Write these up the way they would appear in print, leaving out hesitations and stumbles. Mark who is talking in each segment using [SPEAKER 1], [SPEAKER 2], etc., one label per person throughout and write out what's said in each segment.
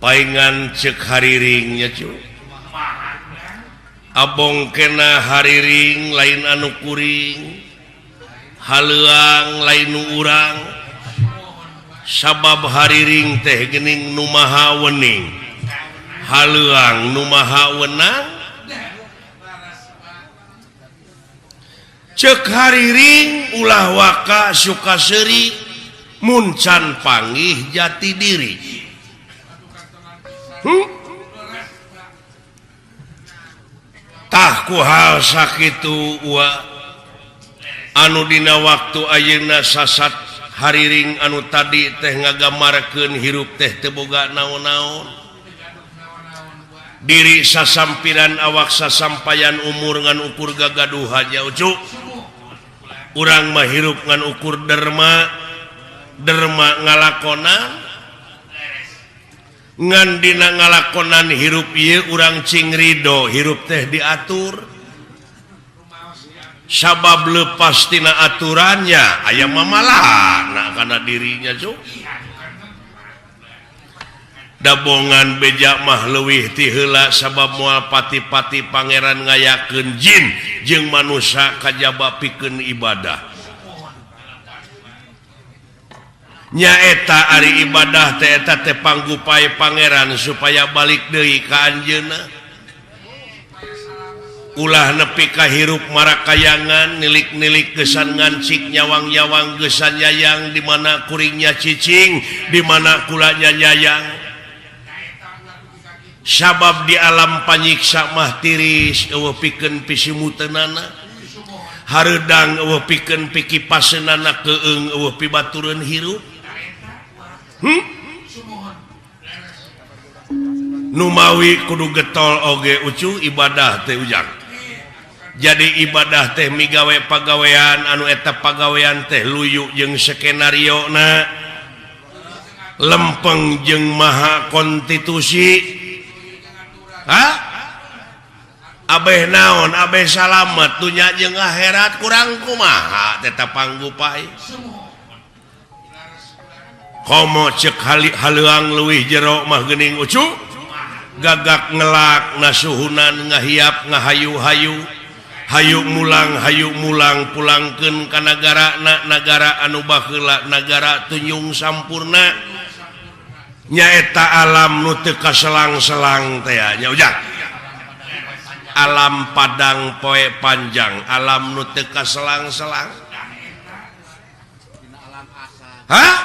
[SPEAKER 1] Paingan cek hariringnya cu. Abong kena hariring lain anu kuring. Haleuang lain nu urang. Sabab hariring teh geuning nu maha wening. Haleuang nu maha wenang. Cek hariring ulah waka suka seuri mun can panggih jati diri. Tah ku hal sakitu wa anu dina waktu ayeuna sasat hariring anu tadi teh ngagamarkeun hirup teh teu boga naon-naon. Diri sasampiran awak sasampayan umur ngan ukur gagaduhan nya ucu. Urang mah hirup ngan ukur derma, derma ngalakonan. Ngan dina ngalakonan hirup ieu urang cing ridho hirup teh diatur. Sabab lepas tina aturannya aya mamalahna kana dirinya cu. Dabongan beja mah leuwih ti heula sabab moal pati-pati pangeran ngayakeun jin jeung manusia kajaba pikeun ibadah. Nyaeta ari ibadah teh eta teh panggupai pangeran supaya balik deui ka anjeunna. Ulah nepi ka hirup marakayangan nilik-nilik gesan ngancik nyawang-nyawang gesan nyayang di mana kuringnya cicing di mana kulanya nyayang. Sabab di alam panyiksa mah tiris eueuh pikeun pisimuteunana hareudang eueuh pikeun pikipaseunana keung eueuh pibatureun hirup. Numawi kudu getol oge ucu ibadah teh ujang. Jadi ibadah teh migawe pagawean anu eta pagawean teh luyu jeung skenario na lempeng jeung maha konstitusi. Hah? Abeh naon abeh salamet dunya jeung akhirat kurang kumaha tetep panggupai. Komo cek haleuang leuwih jero mah geuning ucu. Gagak ngelak nasuhunan ngahiap ngahayu-hayu. Hayu mulang pulangkeun ka nagarana nagara anu baheula nagara tunjung sampurna. Nyaeta alam nu teu kaselang-selang teh nya ujang. Alam padang poe panjang, alam nu teu kaselang-selang. Hah?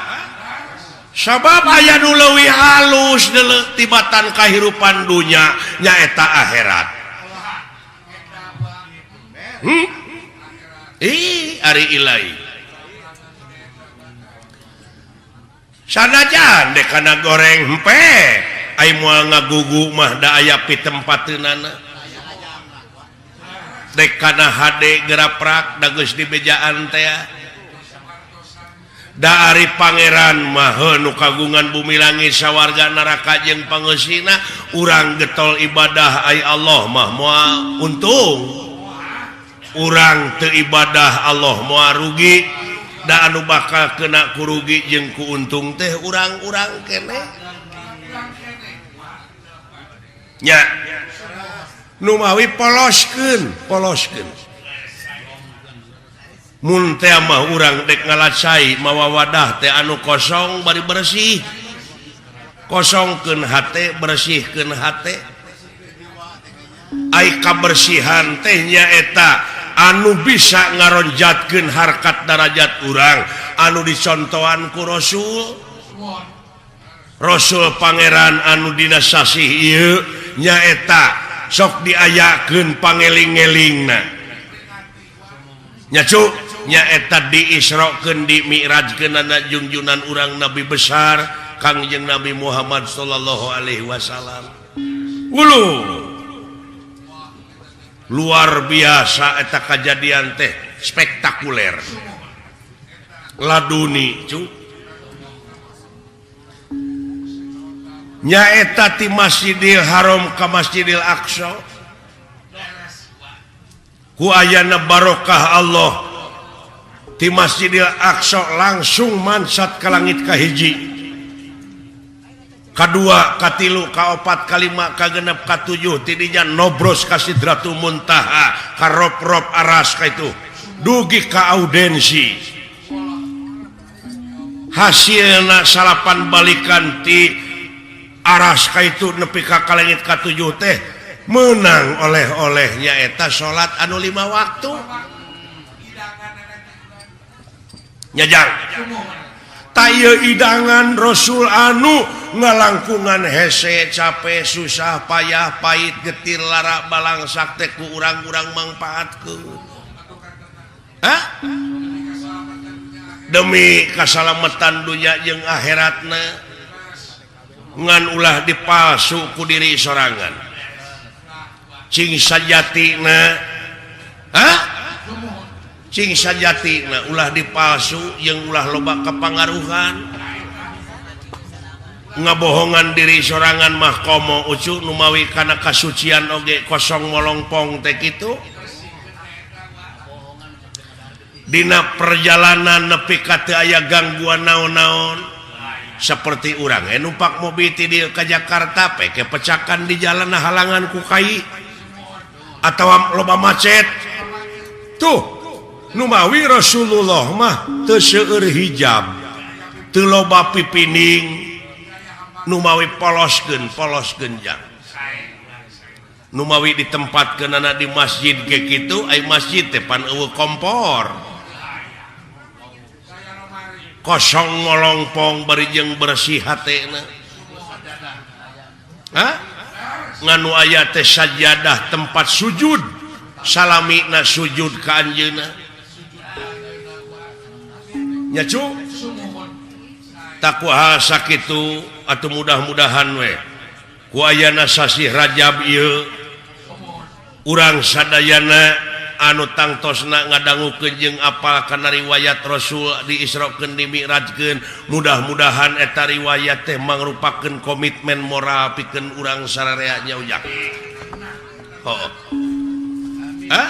[SPEAKER 1] Sabab aya nu leuwih halus deuleu tibatan kahirupan dunya nyaeta akhirat. Ih, ari ilahi. Sanajan dek kana goreng hempe ai moal ngagugu mah da aya pitempateunana. Dek kana hade geraprak da geus dibejaan teh. Da ari pangeran mah nu kagungan bumi langit sawarga neraka jeung pangeusina urang getol ibadah ai Allah mah moal untung. Urang teu ibadah Allah moal rugi. Da anu bakal kena kurugi jeung ku untung teh urang-urang keneh. Nya. Nu mawi poloskeun, poloskeun. Mun teh mah urang dek ngalacai mawa wadah teh anu kosong bari bersih. Kosongkeun hate, bersihkeun hate. Ai kabersihan teh nyaeta anu bisa ngaronjatkeun harkat darajat urang anu dicontohan ku Rasul. Rasul pangeran anu dina sasih ieu nyaeta sok diayakeun pangeling-elingna. Nya cu nyaeta diisrokeun dimi'rajkeunana junjunan urang nabi besar Kangjeng Nabi Muhammad sallallahu alaihi wasallam. Uluh luar biasa eta kajadian teh spektakuler laduni cu nyaeta ti Masjidil Haram ka Masjidil Aqsa ku ayana barokah Allah ti Masjidil Aqsa langsung mansat ka langit kahiji. Kadua, katilu, kaopat, kalima, kagenep, katujuh, tidinya nobros ka Sidratul Muntaha, ka rop-rop aras ka itu dugi ka audensi. Hasilna salapan balikan ti aras ka itu nepi ka kalengit katujuh teh menang oleh-olehnya eta salat anu 5 waktu. Nyajang taya idangan Rasul anu ngalangkungan hese capek susah payah pahit getir lara balangsak teh ku urang-urang mangpaatkeun. Hah? Demi kasalametan dunya jeung akhiratna ngan ulah dipalsu ku diri sorangan. Cing sajatina, hah? Cing sajatina ulah dipalsu jeung ulah loba kapangaruhan. Ngabohongan diri sorangan mah komo ucu numawi kana kasucian oge kosong molongpong teh kitu. Dina perjalanan nepi ka teu aya gangguan naon-naon seperti urang numpak mobil ti dieu ka Jakarta peke pecakan di jalan halangan ku kai atawa loba macet. Tuh numawi Rasulullah mah teu seueur hijab, teu loba pipining, numawi poloskeun polos genjang. Numawi ditempatkeunana di masjid ge kitu, ai masjid teh pan eueuh kompor. Kosong ngolongpong bari jeung bersih hatena. Hah? Nganu aya teh sajadah tempat sujud, salamina sujud ka anjeunna. Nya cu? Takwa sakitu atuh mudah-mudahan we ku ayana sasih Rajab ieu urang sadayana anu tangtosna ngadangukeun jeung apal kana riwayat Rasul diisrokeun dimi'rajkeun, mudah-mudahan eta riwayat teh mangrupakeun komitmen moral pikeun urang sararea nya ujang. Heuh. Hah?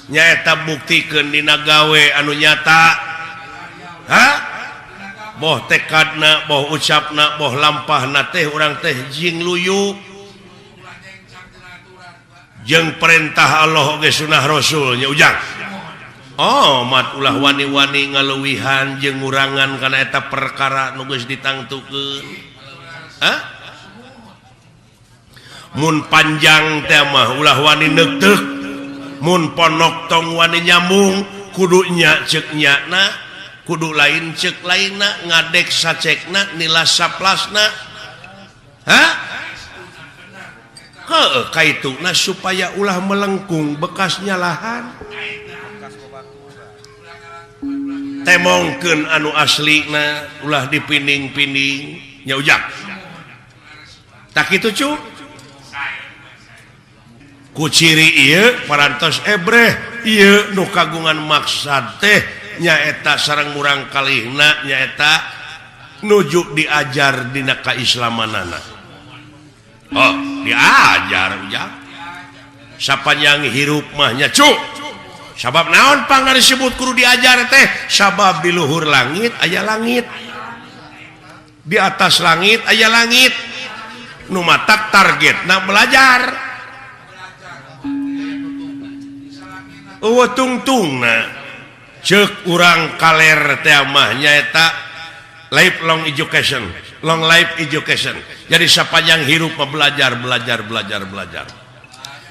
[SPEAKER 1] Nyaeta buktikeun dina gawe anu nyata. Hah? Boh tekadna, boh ucapna, boh lampahna teh urang teh jing luyu jeung perintah Allah oge sunah Rasul nya ujang. Oh, mat ulah wani-wani ngaluwihan jeung ngurangan kana eta perkara nu geus ditangtukeun. Hah? Mun panjang teh mah ulah wani neukteuk, mun ponok tong wani nyambung, kudu nya ceuk nyana, kudu lain ceuk lainna, ngadek sacekna, nilas saplasna. Hah? Heuh, kaituna supaya ulah melengkung bekas nyalahan. Temongkeun anu aslina ulah dipining-pining nya ujang. Tak kitu cu? Ku ciri ieu parantos ebreh ieu nu kagungan maksad teh nyaeta sareng murang kalihna nyaeta nuju diajar dina kaislamanana. Oh, diajar ujang. Sapanjang hirup mah nya cu. Sabab naon pangna disebut kudu diajar teh? Sabab di luhur langit aya langit. Di atas langit aya langit. Nu matak targetna belajar. Eueuh tungtungna ceuk urang kaler teh mah nyaeta lifelong education, long life education. Jadi sapanjang hirup mah belajar, belajar, belajar, belajar.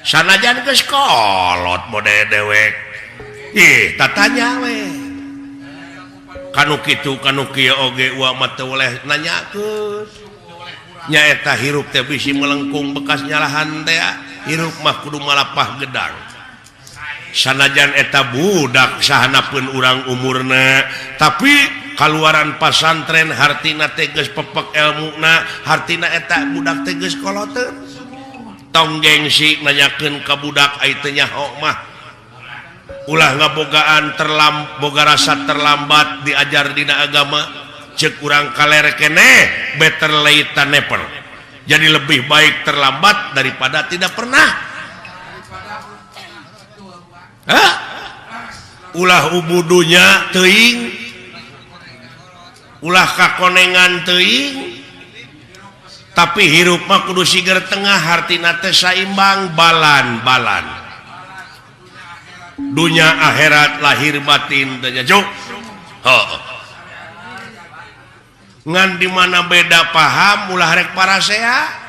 [SPEAKER 1] Sanajan geus kolot mode dewek. Ih, tatanya we. Kanu kitu kanu kieu oge uwa mah teu boleh nanyakeun. Nyaeta hirup teh bisi melengkung bekas nyalahan teh, hirup mah kudu malapah gedang. Sanajan eta budak sahanapeun urang umurna, tapi kaluaran pasantren hartina teh geus pepek elmuna, hartina eta budak teh geus koloteun. Tong gengsi nanyakeun ka budak ai teu nyaho mah. Ulah ngabogaan boga rasa terlambat diajar dina agama, ceuk urang kaler keneh better late than never. Jadi lebih baik terlambat daripada tidak pernah. Hah? Ulah ubudunya teuing, ulah kakonengan teuing, Tapi hirup mah kudu siger tengah, hartina teh saimbang, balan-balan. Dunya akhirat, lahir batin teh nya, Cuk. Heuh. Ngan di mana beda paham ulah rek parasea.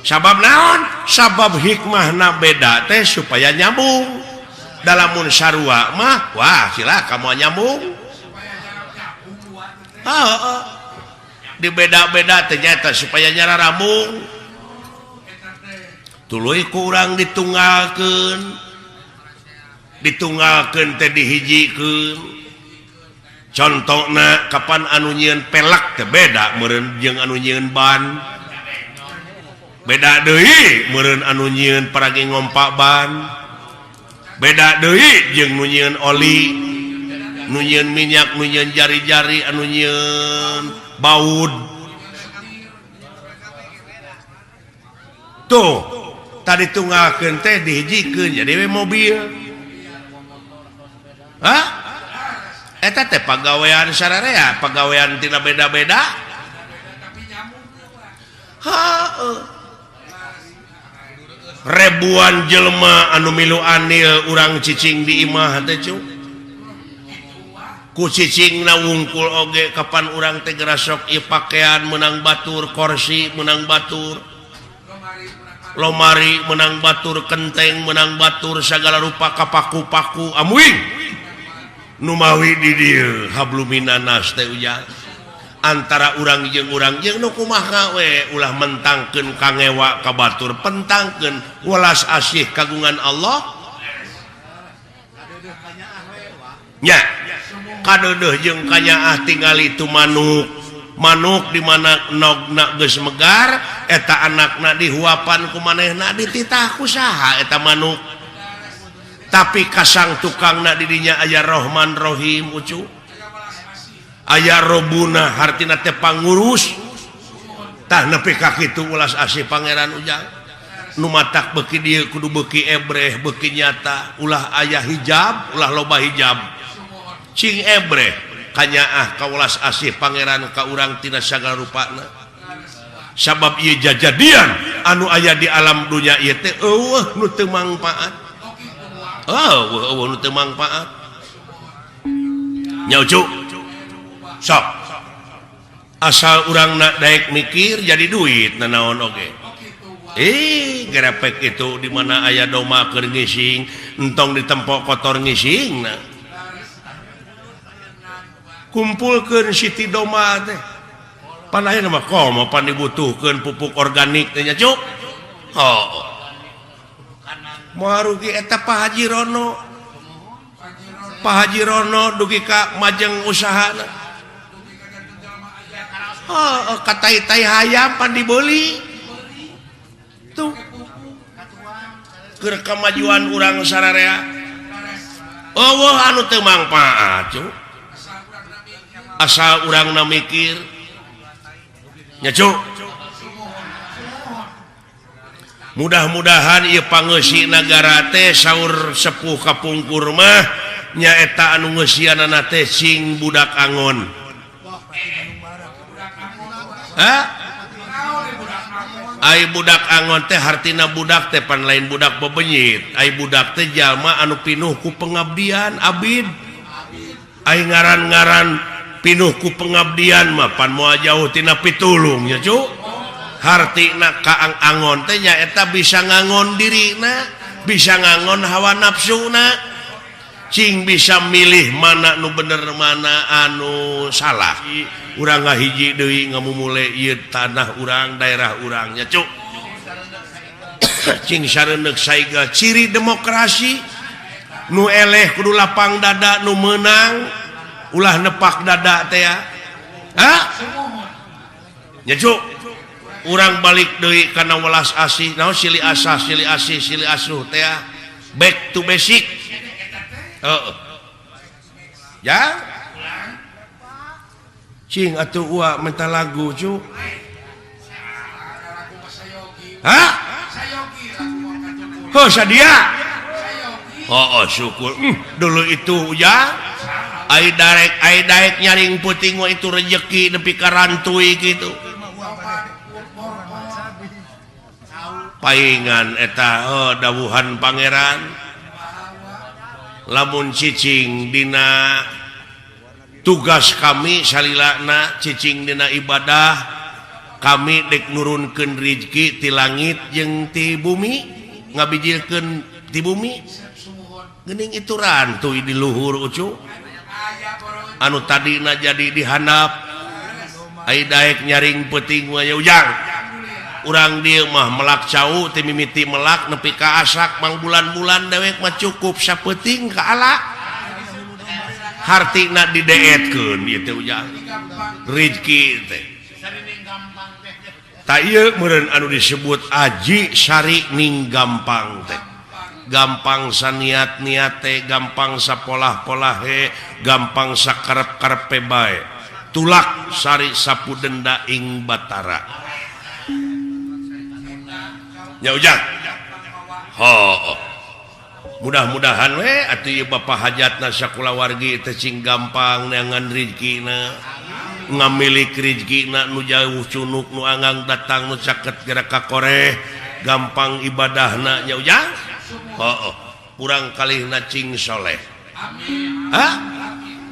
[SPEAKER 1] Sabab naon? Sabab hikmahna beda teh supaya nyambung. Dalamun sarua mah wah cilaka moal nyambung. Heeh. Di beda-beda teh nyata supaya nyararambung. Tuluy ku urang ditunggalkeun. Ditunggalkeun teh dihijikeun. Contona kapan anu nyieun pelak teh beda meureun jeung anu nyieun ban. Beda deui meureun anu nyieun paragi ngompa ban. Beda deui jeung nu nyieun oli, nu nyieun minyak, nu nyieun jari-jari, anu nyieun baud. Tuh, tadi tunggalkeun teh dihijikeun jadi we mobil. Hah? Eta teh pagawean sararea, pagawean tina beda-beda. Heuh. Ribuan jelema anu milu anil urang cicing di imah teh cu. Ku cicingna wungkul oge kapan urang teh gerasok ieu pakaian meunang batur, korsi meunang batur, lomari meunang batur, kenteng meunang batur, sagala rupa kapaku-paku amuing. Numawi di dieu habluminanas teh ujang. Antara urang jeung nu kumaha we ulah mentangkeun kangewa ka batur, pentangkeun welas asih kagungan Allah. Nya kadeudeuh jeung kanyaah tingali tu manuk. Manuk di mana nogna geus megar eta anakna dihuapan ku manehna dititah ku saha eta manuk. Tapi kasang tukangna di dinya aya Rohman Rohim ucu. Aya Robuna hartina teh pangurus. Tah nepi ka kitu ulas asih pangeran ujang. Nu matak beuki dieu kudu beuki ebreh beuki nyata, ulah aya hijab, ulah loba hijab. Cing ebreh kanyaah ka ulas asih pangeran ka urang tina sagala rupana. Sabab ieu jajadian anu aya di alam dunya ieu teh eueuh nu teu mangpaat. Oh, eueuh nu teu mangpaat. Nya ucu. Sok. Asal urang nak daek mikir jadi duit nanaon oge. Gerepek itu di mana aya doma keur ngising, entong ditempok kotor ngisingna. Kumpulkeun siti doma teh. Pan ayeuna mah komo pan dibutuhkeun pupuk organik teh nya cuk. Oh. Moal rugi eta Pak Haji Rono. Pak Haji Rono dugi ka majeng usahana. Oh, katai-tai hayam pan dibeli. Tuh. Keur kamajuan urang sararea. Eueuh anu teu mangpaat cuk. Asal urangna mikir. Nya cuk. Mudah-mudahan ieu pangeusi nagara teh saur sepuh kapungkur mah nyaeta anu ngeusianana teh sing budak angon. Hah? Ai budak angon teh hartina budak teh pan lain budak bebenyit. Ai budak teh jalma anu pinuh ku pengabdian abid. Ai ngaran-ngaran pinuh ku pengabdian mah pan moal jauh tina pitulung nya cu. Hartina kaang angon teh nyaeta bisa ngangon dirina, bisa ngangon hawa nafsuna, cing bisa milih mana nu bener mana anu salah. Urang ngahiji deui ngamumule ieu tanah urang, daerah urang nya cuk. Cing sareundeuk saiga ciri demokrasi nu eleh kudu lapang dada nu meunang ulah nepak dada teh ya. Hah? Nya cuk. Urang balik deui kana welas asih, naon silih asah, silih asih, silih asuh teh back to basic. Heeh. Ya. Cing atuh ua minta lagu cu. Hah? Heuh sadia. Oh, syukur. Dulu itu ya. Ai darek nyaring puting mah itu rejeki nepi ka rantui kitu. Paingan eta oh, dawuhan pangeran lamun cicing dina tugas kami salilana cicing dina ibadah kami dek nurunkeun rizki ti langit jeung ti bumi ngabijilkeun ti bumi geuning itu rantuy di luhur ucu anu tadina jadi dihandap ai daek nyaring peuting mah ujang urang dieu mah melak cau ti mimiti melak nepi ka asak mang bulan-bulan dewek mah cukup sapeuting ka ala hartina dideetkeun ieu teh ujang rizki teh ta ieu meureun anu disebut aji sari ning gampang teh gampang saniat-niat teh gampang sapolah-polahe gampang sakarep-karepe bae tulak sari sapu denda ing batara nya ujang ho mudah-mudahan we atuh ieu bapa hajatna sakulawargi teh cing gampang neangan rizkina ngamilik rizkina nu jauh cunuk nu anggang datang nu caket gerak ka koreh gampang ibadahna nya ujang oh, kurang kalihna cing soleh amin. Hah?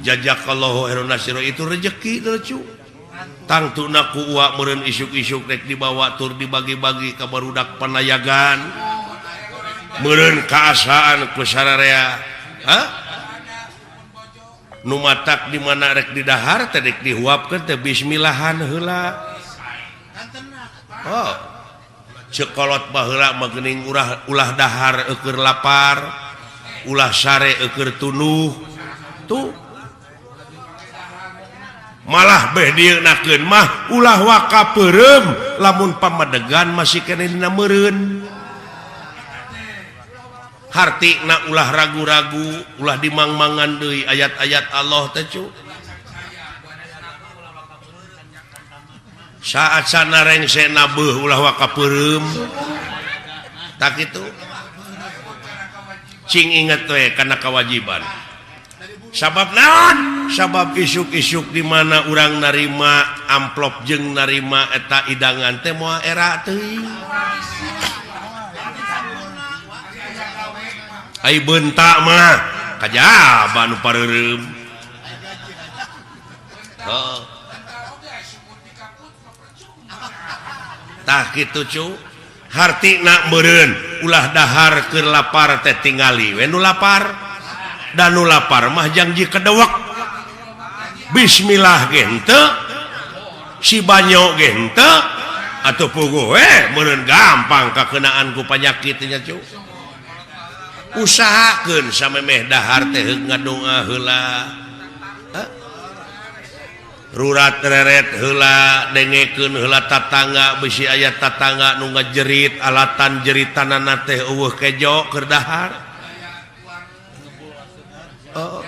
[SPEAKER 1] Jazakallahu khairan nasiro itu rezeki lucu tangtuna ku uak meureun isuk-isuk rek dibawa tur dibagi-bagi ka barudak panayagan meureun kaasaan ku sararea. Hah? Nu matak di mana rek didahar teh rek dihuapkeun teh bismillahan heula. Oh. Cekolot baheula mah geuning ulah dahar eueur lapar, ulah sare eueur tunuh. Tuh. Malah beh dieunakeun mah ulah waka peureum lamun pamadegan masih keneh dina meureun. Hartina ulah ragu-ragu, ulah dimang-mangan deui ayat-ayat Allah teh cu. Saat sana rengse nabeuh ulah waka peureum. Tak kitu. Cing inget we kana kewajiban. Sabab naon? Sabab isuk-isuk di mana urang narima amplop jeung narima eta idangan teh moal era teuing. Ai bentak mah kajaba nu pareureum. Heuh. Tah kitu cu. Hartina meureun ulah dahar keur lapar teh tingali we nu lapar. Dan nu lapar mah jangji kedewek. Bismillah ge henteu, si banyo ge henteu, atuh puguh we meureun gampang kakeunaan ku panyakit nya cu. Usahakeun samemeh dahar teh heug ngadoa heula. Rurat reret heula dengekeun heula tatangga bisi aya tatangga nu ngajerit alatan jeritanana teh eueuh kejo keur dahar. Oh.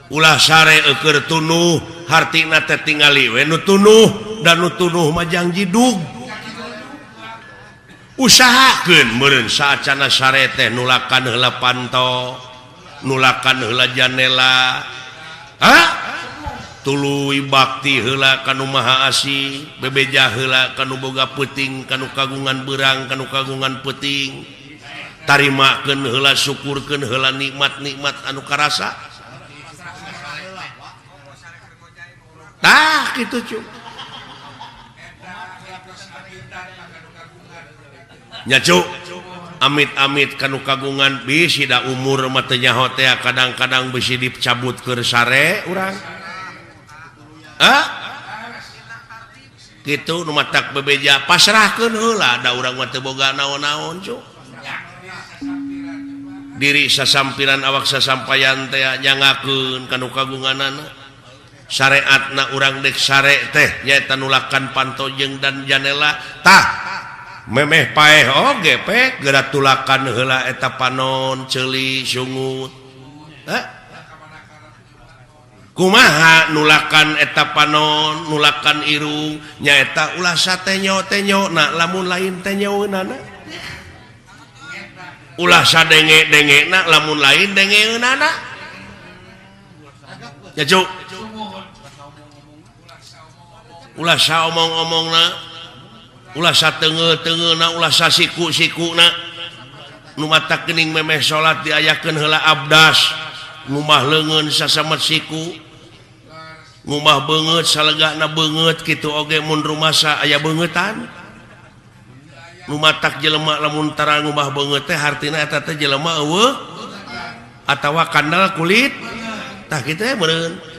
[SPEAKER 1] Ulah sare eueur tunuh hartina teh tingali we nu tunuh dan nu tunuh mah jangji dug. Usahakeun meureun saacana sare teh nulakan heula panto, nulakan heula janela. Hah? Tuluy bakti heula ka nu Maha Asih, bebeja heula ka nu boga peuting, ka nu kagungan beurang, ka nu kagungan peuting. Tarimakeun heula syukurkeun heula nikmat-nikmat anu karasa. Tah kitu cu. Nya cu, amit-amit kanu kagungan bisi da umur mah teu nyaho teh kadang-kadang bisi dicabut keur sare urang. Hah? Kitu nu matak bebeja pasrahkeun heula da urang mah teu boga naon-naon cu. Diri sasampiran awak sasampayan teh nyangakeun kanu kagunganana. Syariatna urang dek sare teh nyaeta nulakan panto jeung dan janela. Tah memeh paeh oge pe geura tulakan heula eta panon ceuli sungut. Hah? Kumaha nulakan eta panon nulakan irung nyaeta ulah satenyo-tenyo na lamun lain tenyoeunana. Ulah sadenge-dengena lamun lain dengeunana. Ya cu. Ulah saomong-omongna, ulah sateungeul-teungeulna, ulah sasiku-sikuna. Nu matak geuning memeh salat diayakeun heula abdas, ngumah leungeun sasamet siku, ngumah beungeut salegana beungeut kitu oge mun rumasa aya beungeutan. Nu matak jelema lamun tara ngumah beungeut teh hartina eta teh jelema eueuh atawa kandal kulit. Tah kitu meureun.